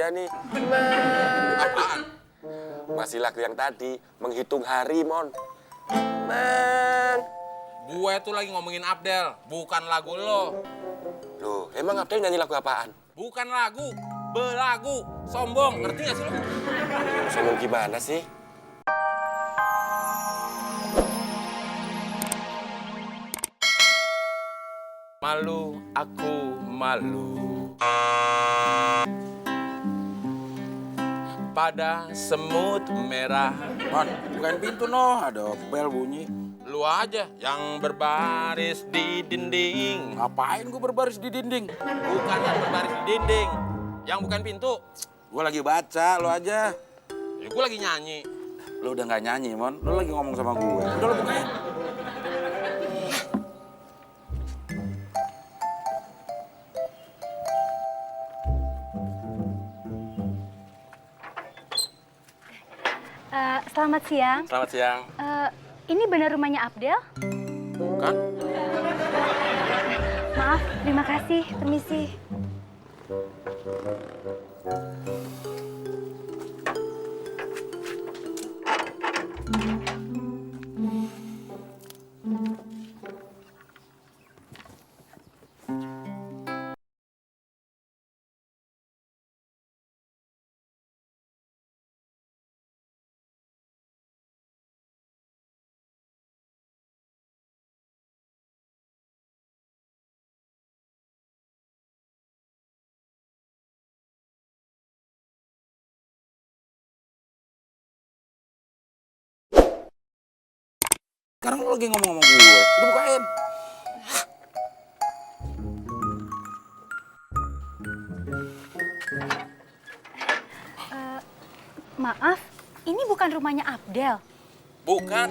dia nih. Apaan? Masih lagu yang tadi, menghitung hari, Mon. Man. Gue tuh lagi ngomongin Abdel, bukan lagu lo. Loh, emang Abdel nyanyi lagu apaan? Bukan lagu, belagu. Sombong, ngerti gak sih lo? Sombong gimana sih? Malu, aku malu. Pada semut merah. Mon, bukain pintu noh, ada bel bunyi. Lu aja yang berbaris di dinding. Ngapain gue berbaris di dinding? Bukan yang berbaris di dinding. Yang bukan pintu. Gue lagi baca, lo aja. Ya, gue lagi nyanyi. Lo udah gak nyanyi, Mon. Lo lagi ngomong sama gue. Udah lo bukain. Selamat siang. Selamat siang. Ini benar rumahnya Abdel? Bukan? Maaf, terima kasih. Permisi. Sekarang lo lagi ngomong sama gue. Udah bukain. Maaf, ini bukan rumahnya Abdel. Bukan.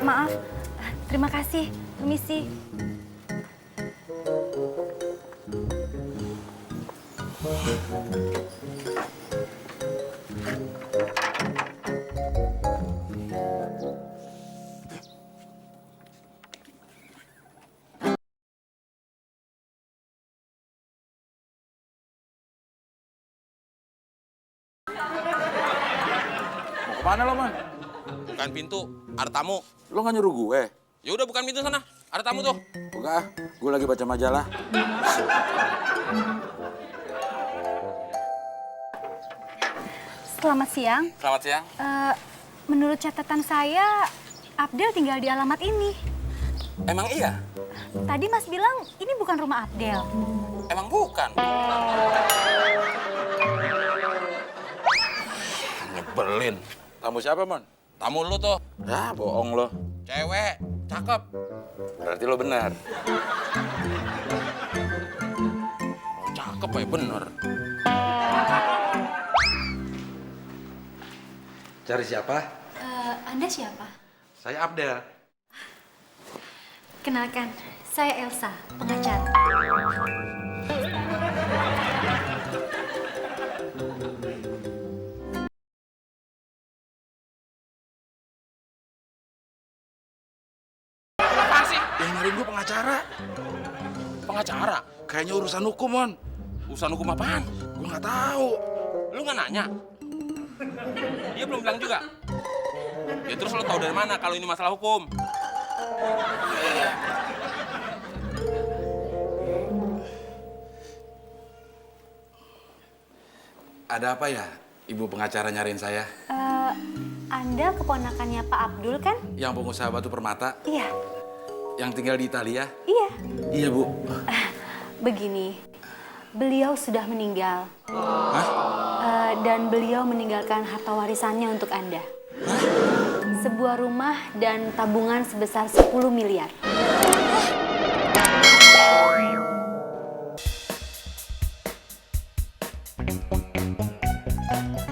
Maaf, terima kasih. Permisi. Mau kemana lo, Mon? Bukan pintu, ada tamu. Lo gak nyuruh gue? Ya udah bukan pintu sana, ada tamu tuh. Buka, gue lagi baca majalah. Selamat siang. Selamat siang. Menurut catatan saya, Abdel tinggal di alamat ini. Emang iya? Tadi Mas bilang ini bukan rumah Abdel. Emang bukan? Nyebelin. Tamu siapa, Mon? Tamu lu tuh, Ya, bohong lo. cewek, cakep. Berarti lo benar. Oh, cakep ya, bener. Cari siapa? Anda siapa? Saya Abdel. Kenalkan, saya Elsa, pengacara. Apaan sih? Yang nyariin gue pengacara. Pengacara? Kayaknya urusan hukum, Mon. Urusan hukum apaan? Gue nggak tahu. Lu nggak nanya? Dia belum bilang juga. Ya terus lo tahu dari mana kalau ini masalah hukum? Ada apa ya, ibu pengacara nyariin saya? Anda keponakannya Pak Abdul kan? Yang pengusaha batu permata, Iya, yang tinggal di Italia? iya. Iya, Bu. Begini, beliau sudah meninggal. Hah? Dan beliau meninggalkan harta warisannya untuk Anda. Sebuah rumah dan tabungan sebesar 10 miliar.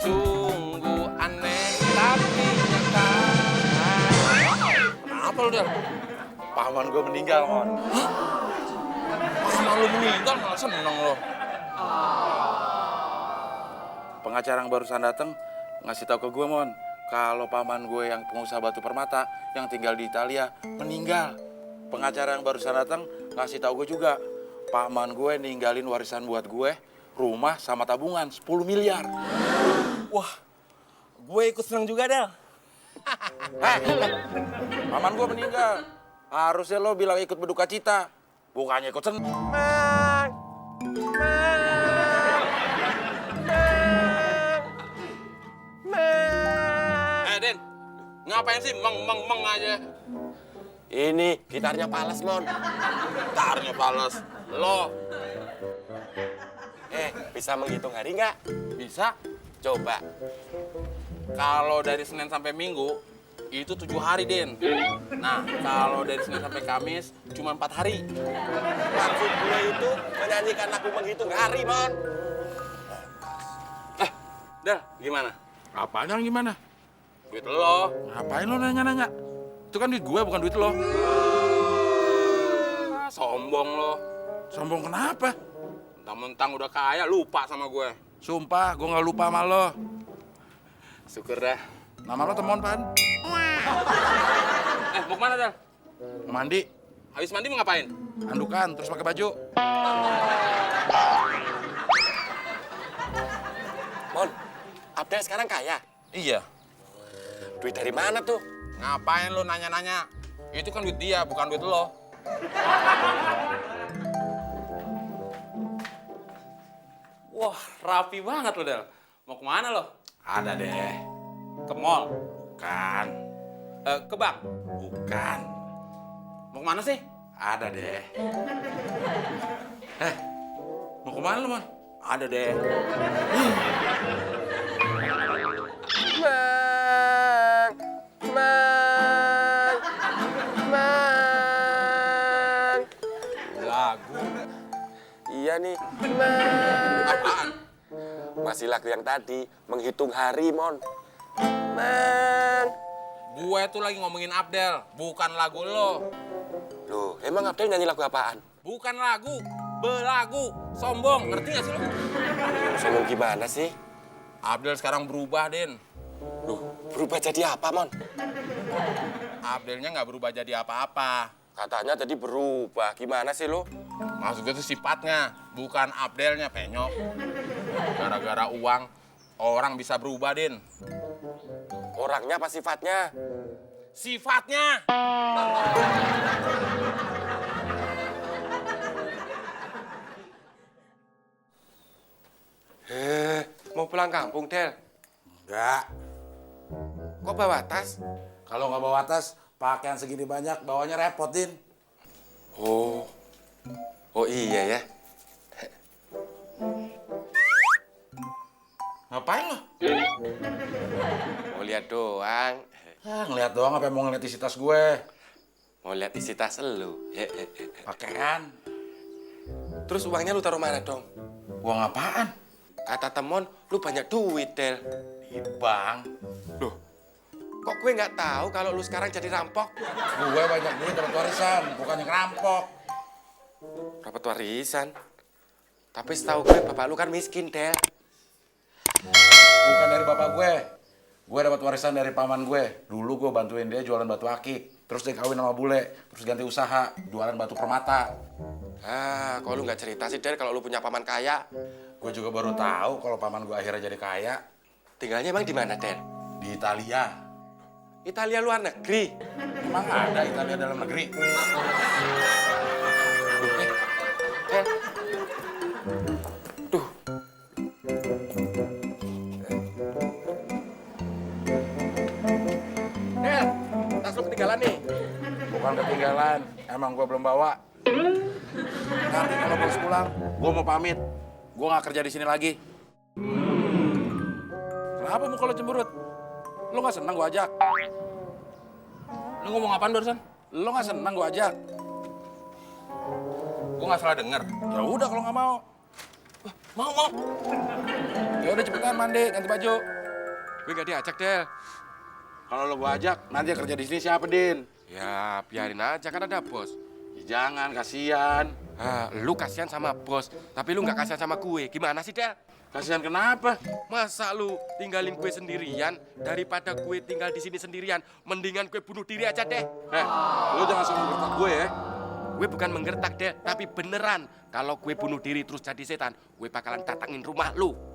Sungguh aneh tapi nyata. Kenapa lu, Del? Paman gue meninggal, Mon. Paman lu meninggal malah seneng lo. Pengacara yang barusan datang ngasih tahu ke gue, Mon, kalau paman gue yang pengusaha batu permata yang tinggal di Italia meninggal. Pengacara yang barusan datang ngasih tahu gue juga, paman gue ninggalin warisan buat gue, rumah sama tabungan 10 miliar. Wah, gue ikut senang juga, Del. Paman gue meninggal. Harusnya lo bilang ikut berduka cita, bukannya ikut senang. Den, ngapain sih meng aja? Ini gitarnya Pales, Mon. Gitarnya Pales. Lo, Bisa menghitung hari nggak? Bisa? Coba. Kalau dari Senin sampai Minggu, itu 7 hari, Den. Nah, kalau dari Senin sampai Kamis, cuma 4 hari. Maksud gue itu menyanyikan lagu menghitung hari, Mon. Del, gimana? Apanya gimana? Duit lo. Ngapain lo nanya-nanya? Itu kan duit gue, bukan duit lo. Sombong lo. Sombong kenapa? Mentang-mentang udah kaya, lupa sama gue. Sumpah, gue nggak lupa sama lo. Syukur dah. Nama lo Temon, Pan? Mau kemana, Del? Mandi, Habis mandi mau ngapain? andukan, terus pakai baju. Mon, Abdel sekarang kaya. Iya. Duit dari mana tuh? Ngapain lo nanya-nanya? Itu kan duit dia, bukan duit lo. Wah, rapi banget lo, Del. Mau kemana lo? Ada deh. Ke mall? Bukan. Ke bank? Bukan. Mau kemana sih? Ada deh. Mau kemana lo, Mon? Ada deh. Mang. Lagu. Iya nih. Apaan? Masih lagu yang tadi, menghitung hari, Mon. Mang. Gue tuh lagi ngomongin Abdel, bukan lagu lo. Loh, emang Abdel nyanyi lagu apaan? Bukan lagu, belagu. Sombong, ngerti gak sih lo? Sombong gimana sih? Abdel sekarang berubah, Den. Loh, berubah jadi apa, Mon? Abdelnya nggak berubah jadi apa-apa. Katanya tadi berubah. Gimana sih lo? Maksud gue tuh sifatnya, bukan Abdelnya, penyok. Gara-gara uang, orang bisa berubah, Den. Orangnya apa sifatnya? Sifatnya! Mau pulang kampung, Del? Enggak. Kok bawa tas? Kalau nggak bawa tas, pakaian segini banyak, bawanya repot, Din. Oh, oh iya ya. Ngapain lo? Mau lihat doang. Ngeliat doang apa mau ngeliat isi tas gue? Mau lihat isi tas lu. Pakaian. Terus uangnya lu taruh mana dong? Uang apaan? Kata Temon, lu banyak duit, Del. Di bank. Loh, kok gue nggak tahu kalau lu sekarang jadi rampok? Gue banyak duit dapat warisan, bukan yang ngerampok. Dapat warisan. Tapi setahu gue bapak lu kan miskin, Del. Bukan dari bapak gue. Gue dapat warisan dari paman gue. Dulu gue bantuin dia jualan batu akik. Terus dia kawin sama bule. Terus ganti usaha, jualan batu permata. Ah, kok lu nggak cerita sih, Del, kalau lu punya paman kaya? Gue juga baru tahu kalau paman gue akhirnya jadi kaya. Tinggalnya emang di mana, Del? Di Italia. Italia luar negeri. Emang ada Italia dalam negeri? Del. Duh. Del, tas lu ketinggalan nih. Bukan ketinggalan, emang gue belum bawa. Nanti kalau bos pulang, gue mau pamit. Gue nggak kerja di sini lagi. Kenapa muka lo cemberut? Lo nggak senang gue ajak? Lu ngomong apaan barusan? Lo nggak senang gue ajak? Gue nggak salah denger. Ya udah kalau nggak mau. Mau. Ya udah cepetan mandi, ganti baju. Gue gak diajak, Del. Kalau lo gue ajak, nanti yang kerja di sini siapa, Din? Ya, biarin aja, kan ada bos. Ya, jangan, kasihan. Ah, lu kasihan sama bos, tapi lu nggak kasihan sama gue. Gimana sih, Del? Kasihan kenapa? Masa lu tinggalin gue sendirian daripada gue tinggal di sini sendirian? Mendingan gue bunuh diri aja deh. Lo jangan sombong berkat gue ya. gue bukan menggertak deh, tapi beneran. Kalau gue bunuh diri terus jadi setan, gue bakalan datangin rumah lu.